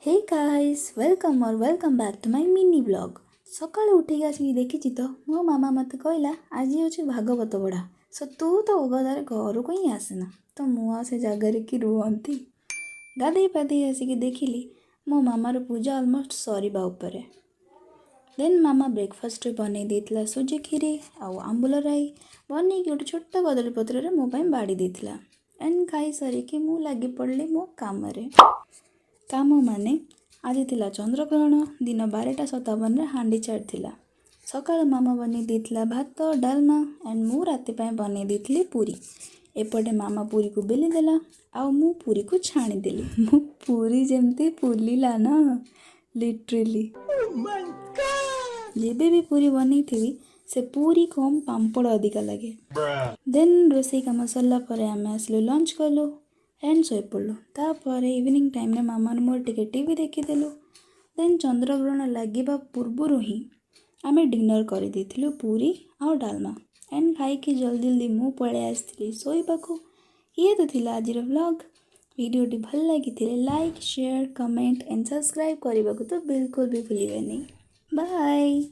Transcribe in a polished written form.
Hey guys, welcome or welcome back to my mini vlog. ସକାଳୁ ଉଠିକି ଆସିକି ଦେଖିଛି ତ, ମୋ ମାମା ମୋତେ କହିଲା, ଆଜି ହେଉଛି ଭାଗବତ ପଢ଼ା, ସୋ ତୁ ତ ଅଗଦାରେ ଘରକୁ ହିଁ ଆସେନା। ତ ମୁଁ ଆଉ ସେ ଜାଗାରେ କି ରୁହନ୍ତି? ଗାଧେଇ ପାଧେଇ ଆସିକି ଦେଖିଲି, ମୋ ମାମାର ପୂଜା ଅଲମୋଷ୍ଟ ସରିବା ଉପରେ। ଦେନ୍ ମାମା ବ୍ରେକଫାଷ୍ଟରେ ବନେଇ ଦେଇଥିଲା ସୁଜି କ୍ଷୀରି ଆଉ ଆମ୍ବୁଲ ରାଇ। ବନେଇକି ଗୋଟେ ଛୋଟ କଦଳୀ ପତ୍ରରେ ମୋ ପାଇଁ ବାଢ଼ି ଦେଇଥିଲା। ଆଣ୍ଡ ଖାଇସାରିକି ମୁଁ ଲାଗି ପଡ଼ିଲି ମୋ କାମରେ। କାମ ମାନେ ଆଜି ଥିଲା ଚନ୍ଦ୍ରଗ୍ରହଣ। ଦିନ 12:57ରେ ହାଣ୍ଡି ଛାଡ଼ିଥିଲା। ସକାଳୁ ମାମା ବନେଇ ଦେଇଥିଲା ଭାତ, ଡାଲମା ଆଣ୍ଡ ମୁଁ ରାତି ପାଇଁ ବନେଇ ଦେଇଥିଲି ପୁରୀ। ଏପଟେ ମାମା ପୁରୀକୁ ବେଲି ଦେଲା ଆଉ ମୁଁ ପୁରୀକୁ ଛାଣିଦେଲି। ମୁଁ ପୁରୀ ଯେମିତି ଫୁଲିଲା ନା, ଲିଟରେଲି ଯେବେ ବି ପୁରୀ ବନେଇଥିବି, ସେ ପୁରୀ କମ୍ ପାମ୍ପଡ଼ ଅଧିକା ଲାଗେ। ଦେନ୍ ରୋଷେଇ କାମ ସରିଲା ପରେ ଆମେ ଆସିଲୁ, ଲଞ୍ଚ କଲୁ ଆଣ୍ଡ ଶୋଇପଡ଼ିଲୁ। ତାପରେ ଇଭିନିଂ ଟାଇମ୍ରେ ମାମାର ମୋର ଟିକେ ଟିଭି ଦେଖିଦେଲୁ। ଦେନ୍ ଚନ୍ଦ୍ରଗ୍ରହଣ ଲାଗିବା ପୂର୍ବରୁ ହିଁ ଆମେ ଡିନର୍ କରିଦେଇଥିଲୁ ପୁରୀ ଆଉ ଡାଲମା। ଆଣ୍ଡ ଖାଇକି ଜଲ୍ଦି ଜଲ୍ଦି ମୁଁ ପଳେଇ ଆସିଥିଲି ଶୋଇବାକୁ। ଇଏ ତ ଥିଲା ଆଜିର ଭ୍ଲଗ୍। ଭିଡ଼ିଓଟି ଭଲ ଲାଗିଥିଲେ like, share, comment and subscribe କରିବାକୁ ତ ବିଲକୁଲ ବି ଭୁଲିବେନି। ବାଏ।